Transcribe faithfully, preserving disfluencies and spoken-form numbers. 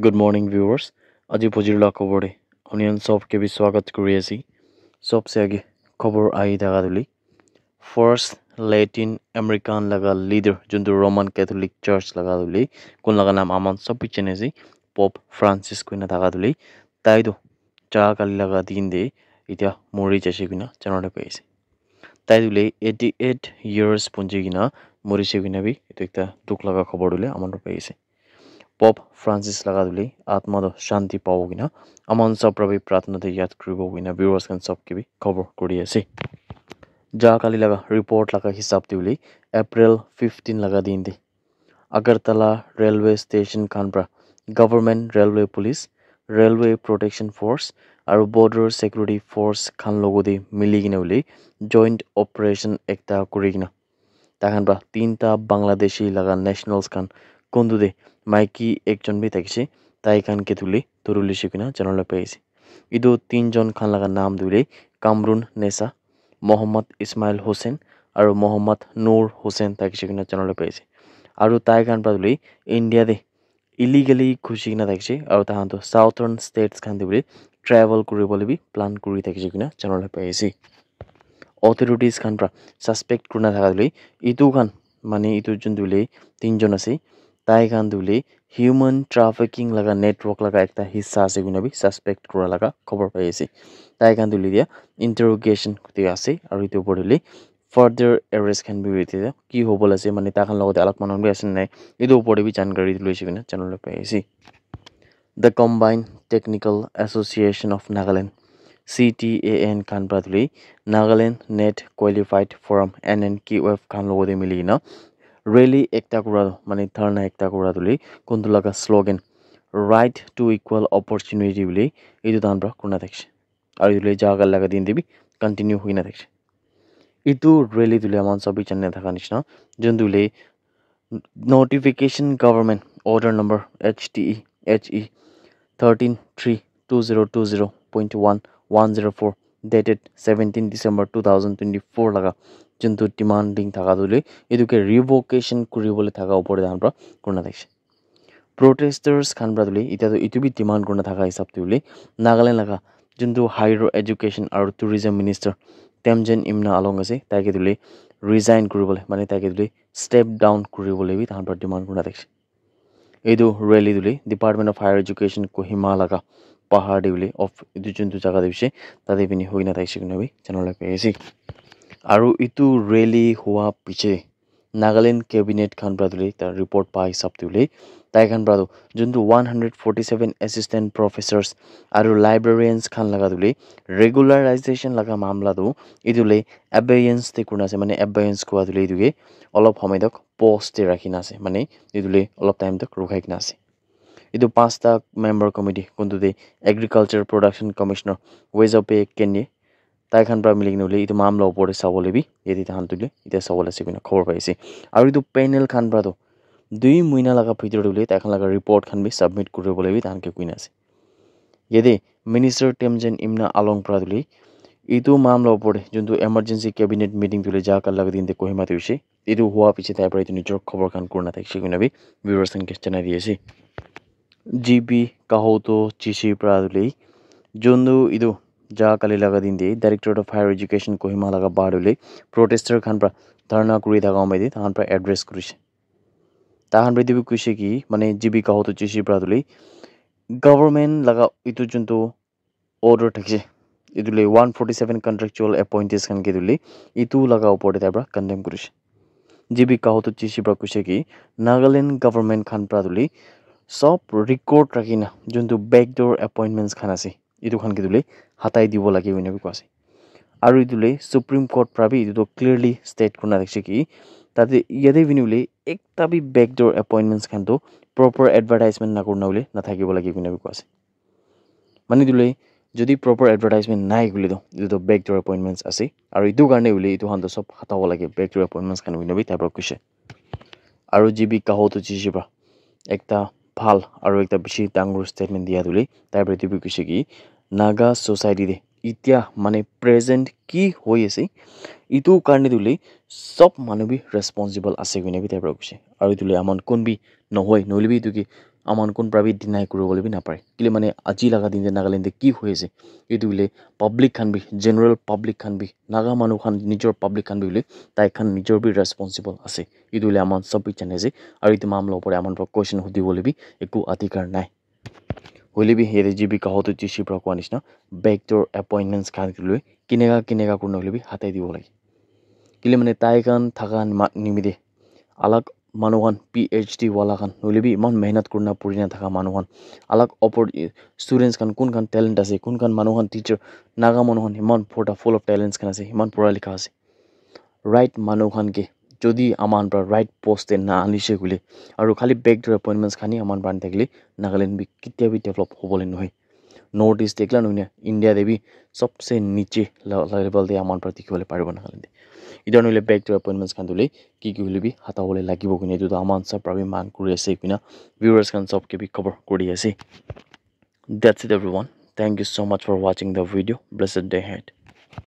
Good morning, viewers. Aji bujir la khobor de apni khan sob ke bi swagat kuri ase. Sob se age khobor ahi thaka tuli, First Latin American laga leader, juntu Roman Catholic Church laga tuli, kun laga nam aman sob bi chene ase, Pope Francis kuina thaka tuli, tai tu ja kali laga din de itia mori jaise kuina janabole pai ase. Tai tuli eighty eight years punji kina morise kuina bi etu ekta dukh laga khobor tuli aman pai ase. Pope Francis laga tuli atma to shanti pabo kina aman sob para bi pratna te yad kuribo kina viewers khan sob ke bi khobor kuri ase. Ja kali laga report laga hisab te tuli April fifteen laga din te Agartala railway station khan para government railway police, railway protection force aru border security force khan logo te mili kina tuli joint operation ekta kuri kina tai khan para tinta Bangladeshi laga nationals khan kuntu te maiki ekjon bi thakise, tai khan ke tuli thurulise kuina janabole pai ase. Etu tinjon khan laga nam tuli Kamrun Nesa, Mohammad Ismail Hussain aru Mohammad Noor Hussain thakise kuina janabole pai ase. Aru tai khan para tuli India te illegally ghusi kena thakise aru tahan toh southern states khan te bi travel kuribole bi plan kuri thakise koina janabole pai ase. Authorities khan para suspect kurina thaka tuli etu khan mane etu juntu hoile tinjon ase, tai khan tu hoile human trafficking laga network laga ekta hissa ase koina bi suspect kura laga khobor pai ase. Tai khan tu hoile dia interrogation te ase aru etu opor te hoile further arrest khan bi hoite ki hobo la ase mane tai khan logote alak manu khan bi ase nai etu opor te bi jankari loise koina janabole pai ase. The Combined Technical Association of Nagaland, C T A N khan para tuli Nagaland Net Qualified Forum, N N Q F khan logote mili kena rally ekta kura mane dharna ekta kura tuli kuntu laga slogan right to equal opportunity bole etu tahan para kurina thakise. Aru etu le jaga laga din te bi continue hoina thakise. Etu rally tu le aman sob bi jane thaka nishina juntu le notification government order number H T E H E thirteen three two zero two zero point one one zero four dated seventeen December two thousand twenty-four laga juntu demanding thaka tu le etu ke revocation kuribole thaka opor te tahan para kurina thakise. Protesters khan para tu le etia tu etu bi demand kurina thaka hisab te hoile Nagaland laga juntu higher education aru tourism minister Temjen Imna Along ase tai ke tu le resign kuribole mane tai ke tu le step down kuribole bi tahan para demand kurina thakise. Etu rally tu le Department of Higher Education Kohima laga bahar te hoile of etu juntu jaga te hoise tate bini hoina thakise koina bi janabole pai ase. Aru etu rally hua piche Nagaland cabinet khan para tu le ekta report pa hisab te hoile tai khan para tu juntu one hundred forty seven assistant professors aru librarians khan laga tu le regularization laga mamla tu etu le abeyance te kurina ase mane abeyance kua tu le etu ke olop homoi tak post te rakhi na ase mane etu le olop time tak rukhai kena ase. Etu pasta member committee kuntu te agriculture production commissioner Wezope Kenye tai khan para mili kena hoile etu mamla opor te sabole bi yate tahan tu le etia sabole ase koina khobor pai ase. Aru etu panel khan para tu dui mohina laga bhitor te hoile tai khan laga report khan bi submit kuribole bi tahan ke koina ase. Yate minister Temjen Imna Along para tu le etu mamla opor te juntu emergency cabinet meeting tu le ja kali laga din te Kohima te hoise etu hua piche tai para etu nijor khobor khan kurina thakise koina bi viewers khan ke janai di ase. G B Kahoto Chishi para tu le juntu etu ja kali laga din te Directorate of Higher Education Kohima laga bahar te hoile protester khan para dharna kuri thaka homoi te tahan para address kurise. Tahan para etu bi koise ki mane G B Kahoto Chishi para tu le government laga etu juntu order thakise etu le one forty seven contractual appointees khan ke tu le etu laga opor te tai para condemn kurise. G B Kahoto Chishi para koise ki Nagaland government khan para tu le sob record rakhi na juntu backdoor appointments khan ase etu khan ke tu le hatai dibo lage koina bi koi ase. Aru etu le Supreme Court para bi etu tu clearly state kurina thakise ki tate yate bi hoile ekta bi backdoor appointments khan tu proper advertisement na kurina hoile na thakibo lage koina bi koi ase. Mane etu le jodi proper advertisement nai koile tu etu tu backdoor appointments ase aru etu karne hoile etu khan tu sob hatabo lage backdoor appointments khan koina bi tai para koise. Aru G B Kahoto Chishi para ekta bhal aru ekta bishi dangor statement dia tu le tai para etu bi koise ki Naga society te etia mane present ki hoi ase etu karne tu le sob manu bi responsible ase koina bi tai para koise. Aru etu le aman kun bi nohoi nohoile bi etu ke aman kun pra bi deny kuribole bi napare. Kile mane aji laga din te Nagaland te ki hoi ase, etu hoile public khan bi, general public khan bi, Naga manu khan, nijor public khan bi hoile tai khan nijor bi responsible ase. Etu hoile aman sob bi jani ase. Aru etu mamla opor te aman pra question hudibole bi eku adhikar nai. Hoile bi yate J B Kaho tu J C pra koa nishina backdoor appointments khan ke loi kineka kineka kurina hoile bi hatai dibo lage. Kile mane tai khan thaka ma-, nimite alag manu khan P H D wala khan hoile bi eman mehnat kurina purina thaka manu khan alag opor students khan kun khan talent ase, kun khan manu khan teacher, Naga manu khan eman pura full of talents khan ase, eman pura likha ase. Right manu khan ke jodi aman pra right post te na anise koile aru khali backdoor appointments khan hi aman pra ani thakile Nagaland bi ketia bi develop hobole nohoi. North East te ekla nohoi na India te bi sobse niche la-, level te aman pra dikhibole paribo Nagaland te. Etu nohole backdoor appointments khan tu hoile ki ki hoile bi hata bole lagibo koina etu tu aman sob pra bi mang kuri ase koina viewers khan sob ke bi cover kuri ase. That's it everyone. Thank you so much for watching the video. Blessed day ahead.